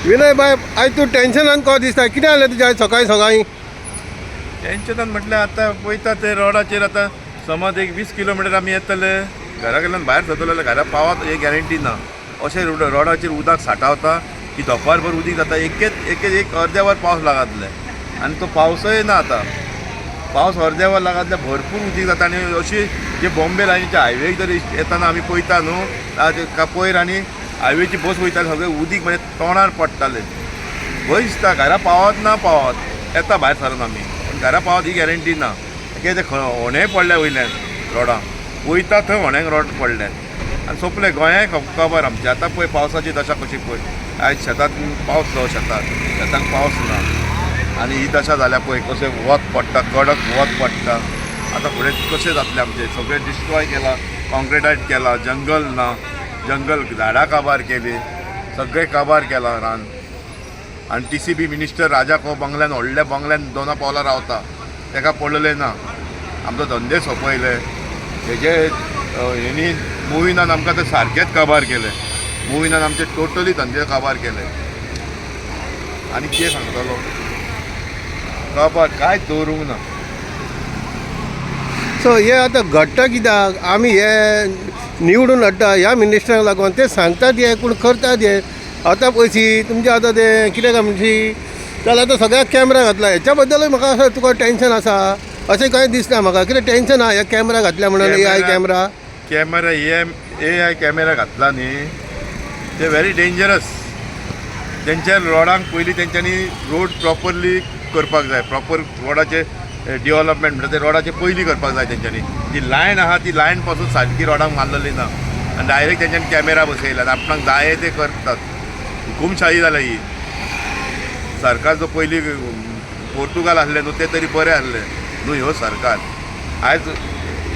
विनय बाय, आयज तूं टेन्शनान को दिसता, कितें जालें तुजें आयज सकाळीं सकाळीं? टेन्शनान म्हटल्यार आतां पळयता ते रोडाचेर आतां समज एक 20 किलोमिटर आमी येतले, घरा कडल्यान भायर सरतले जाल्यार घरा पावत हे गॅरंटी ना. अशें रोडाचेर उदक सांठावता की धोपारभर उदीक जाता. एकेच एक एक अर्द्या वर पावस लागतले आनी तो पावसय ना आतां. पावस अर्द्या वर लागतले, भरपूर उदीक जाता. आनी अशी जे बॉम्बे लायनीच्या हायवेक जर येताना आमी पळयता न्हू, पयर आनी हायवेची बस वयताली, सगळें उदीक म्हणजे तोंडार पडटालें. भंय दिसता घरा पावत ना पावत. येता भायर सरून आमी, पूण घरा पावत ही गॅरंटी ना. कित्याक ते होणेय पडल्या वयल्यान रोडांक, वयता थंय होण्यांक रोड पडले आनी सोंपलें गोंयाय खबर आमचें. आतां पळय पावसाची दशा कशी पळय. आयज शेतांत पावस जावं, शेतांक पावस ना आनी ही दशा जाल्या पळय, कशें वत पडटा, कडक वत पडटा. आतां फुडें कशें जातलें आमचें? सगळें डिस्ट्रॉय केलां, कॉन्क्रिटायज केलां, जंगल ना, जंगल झाडां काबार केली, सगळें काबार केलां रान. आनी TCB minister राजा को बंगल्यान, व्हडल्या बंगल्यान दोना पावला रावता, ताका पडलें ना. आमचो धंदे सोंपयले हेजे हेणी मुविनान आमकां ते सारकेच काबार केले. मुविनान आमचे टोटली धंदे काबार केले. आनी कितें सांगतलो, काबार कांयच दवरूंक ना. सो हे आतां घडटा कित्याक? आमी हे निवडून हाडटा ह्या मिनिस्टरांक लागून. ते सांगतात हे, पूण करतात हे. आतां पयशी तुमचे आतां ते कितें काय म्हणशी जाल्यार आतां सगळ्याक कॅमेरा घातला, हेच्या बद्दलूय म्हाका असो तुका टेन्शन आसा अशें कांय दिसना म्हाका. कितें टेन्शन आहा हे कॅमेरा घातल्या म्हणून? AI camera. Camera, AI camera घातला न्ही, ते व्हेरी डेंजरस. तेंच्या रोडांक पयलीं तेंच्यांनी रोड प्रॉपरली करपाक जाय. प्रॉपर रोडाचे डेव्हलपमेंट म्हणटा ते रोडाचे पयलीं करपाक जाय तेंच्यांनी. ती लायन आहा, ती लायन पासून सारकी रोडांक मारलेली ना आनी डायरेक्ट तेंच्यांनी कॅमेरा बसयला आनी आपणाक जाय ते करतात. हुकुमशाही जाल्या ही. सरकार जो पयलीं पोर्तुगाल आसले न्हू, ते तरी बरे आसले न्हू. ह्यो सरकार आयज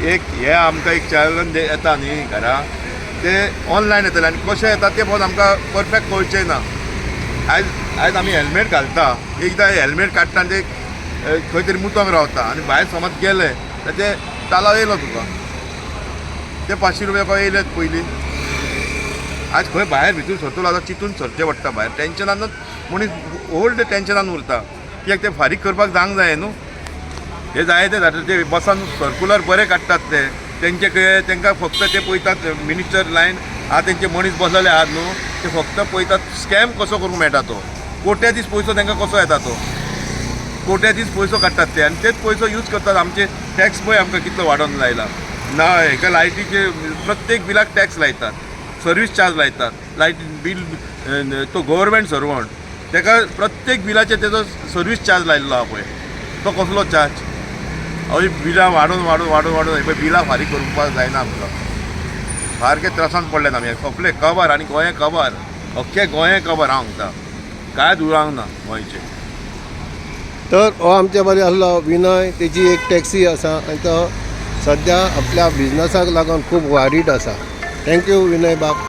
एक हे आमकां एक चॅनल येता न्ही घरा, ते ऑनलायन येतले आनी कशें येता ते पळोवन आमकां परफेक्ट कळचें ना. आयज आयज आमी हेल्मेट घालता, एकदां हेल्मेट काडटा आनी ते खंय तरी मुतोंक रावता आनी भायर समज गेले जाल्यार ते तालाव येयलो तुका, ते 500 रुपया खंय येयले पयलीं. आज खंय भायर भितर सरतलो आतां चिंतून सरचें पडटा भायर. टेन्शनानूच मनीस ओल्ड टेन्शनान उरता, कित्याक ते फारीक करपाक जावंक जाय न्हू. हे जाय ते जाता, ते बसान सर्कुलर बरे काडटात ते तेंचे, तांकां फक्त ते पळयतात मिनिस्टर लायन आहा, तेंचे मनीस बसलेले आहात न्हू, ते फक्त पळयतात स्कॅम कसो करूंक मेळटा तो, कोट्या दीस पयसो तांकां कसो येता तो, कोट्या दीस पयसो काडटात ते आनी तेच पयसो यूज करतात. आमचे टॅक्स पळय आमकां कितलो वाडोवन लायला ना. हेका लायटीचे प्रत्येक बिलाक टॅक्स लायतात, सर्वीस चार्ज लायतात, लायट बील तो गव्हर्मेंट सर्वंट, ताका प्रत्येक बिलाचेर तेजो सर्वीस चार्ज लायल्लो आहा पळय, तो कसलो चार्ज? हय, बिलां वाडोवन वाडोवन वाडोवन वाडोवन पळय बिलां फारीक करपाक जायना आमकां. सारके त्रासान पडल्यात आमी. सोंपले कबर आनी गोंय कबर, अख्खें गोंय कबर. हांव सांगता, कांयच उरूंक ना गोंयचें. तर हो आमच्या बरें आसलो विनय, तेजी एक टॅक्सी आसा आनी तो सद्या आपल्या बिजनसाक लागून खूब वारीड आसा. Thank you Vinay बाब.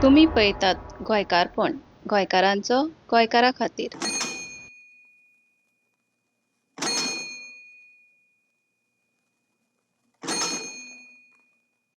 तुमी पळयतात गोंयकारपण, गोंयकारांचो गोंयकारा खातीर.